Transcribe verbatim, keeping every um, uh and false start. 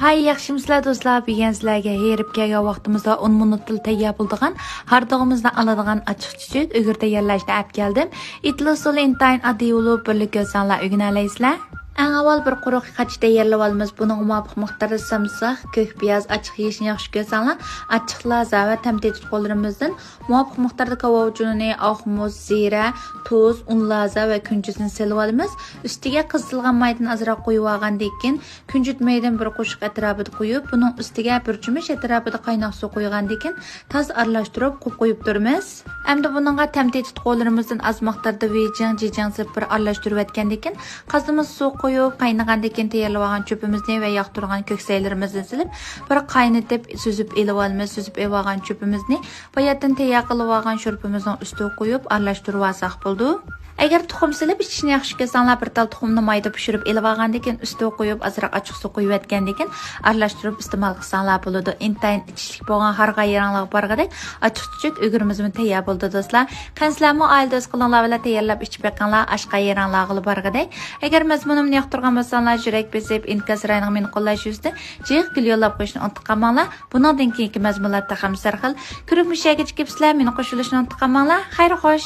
ھاي، ياخشىمۇسىلەر دوستلار؟ بۈگۈن سىلەرگە ھېرىپ كەلگەن ۋاقتىمىزدا ئون مىنۇتتىلا تەييار بولىدىغان ھاردۇقىمىزدىن ئالىدىغان ئاچچىق چۈچۈك ئۆگۈر تەييارلاشنى ئەپ كەلدىم. ئېتىلىش ئۇسۇلى ئىنتايىن ئاددىي بولۇپ، بىرلا كۆرسەڭلار ئۆگىنەلەيسىلەر. ئەڭ ئاۋۋال بىر قۇرۇق قاچا تەييارلىۋالىمىز. بۇنىڭغا مۇۋاپىق مىقداردا سامساق، كۆك پىياز، ئاچچىق يېيىشنى ياخشى كۆرسەڭلار، ئاچچىق لازا ۋە تەم تېتىتقۇلىرىمىزدىن مۇۋاپىق مىقداردا كاۋاۋىچۇنىنى، ئاق مۇز، زىرە، تۇز، ئۇن لازا ۋە كۈنجۈتنى سېلىۋالىمىز. ئۈستىگە قىزىتىلغان مايدىن ئازراق قۇيۇۋالغاندىن كېيىن، كۈنجۈت مەيدىنى بىر قوشۇق ئەتراپىدا قۇيۇپ، بۇنىڭ ئۈستىگە بىر چۆمۈچ ئەتراپىدا قايناق سۇ قۇيغاندىن كېيىن، تازا ئارىلاشتۇرۇپ قويۇپ تۇرىمىز. ئەمدى بۇنىڭغا تەم تېتىتقۇلىرىمىزدىن ئاز مىقداردا ۋېيجىڭ، جىجىڭ سېلىپ بىر ئارىلاشتۇرۇۋەتكەندىن كېيىن، قازىمىزغا سۇ قۇيۇپ، قاينىغاندىن كېيىن تەييارلىۋالغان چۆپىمىزنى ۋە ياقتۇرغان كۆكسەيلىرىمىزنى سېلىپ، بىر قاينىتىپ سۈزۈپ ئېلىۋالىمىز. سۈزۈپ ئېلىۋالغان چۆپىمىزنى باياتىن تەييار قىلىۋالغان شورپىمىزنىڭ ئۈستىگە قۇيۇپ ئارىلاشتۇرۇۋالساق بولىدۇ. ئەگەر تۇخۇم سېلىپ ئىچىشنى ياخشى كۆرسەڭلار، بىر تال تۇخۇمنى مايدا پىشۇرۇپ ئېلىۋالغاندىن كېيىن، ئۈستىگە قۇيۇپ، ئازراق ئاچچىق سۇ قۇيۇۋەتكەندىن كېيىن ئارىلاشتۇرۇپ ئىستېمال قىلساڭلار بولىدۇ. ئىنتايىن ئىچىشلىك بولغان ھارغان يېرىڭلارغا بارغۇدەك ئاچچىق چۈچۈك ئۆگۈرىمىزمۇ تەييار بولدى دوستلار. قېنى سىلەرمۇ ئائىلە دوست قولۇڭلار بىلەن تەييارلاپ ئىچىپ بېقىڭلار، ئاشقان يېرىڭلارغىلا بارغۇدەك. ئەگەر مەزمۇنۇمنى ياقتۇرغان بولساڭلار، يۈرەك بېسىپ ئىنكاس رايونىغا مېنى قوللاش يۈزىسىدىن جىق گۈل يوللاپ قويۇشنى ئۇنتۇپ قالماڭلار. بۇنىڭدىن كېيىنكى مەزمۇنلار تېخىمۇ سەرخىل. كۆرۈپ مۇشۇ يەرگىچە كېلىپسىلەر، مېنى قوشۇلۇشنى ئۇنتۇپ قالماڭلار. خەير خوش.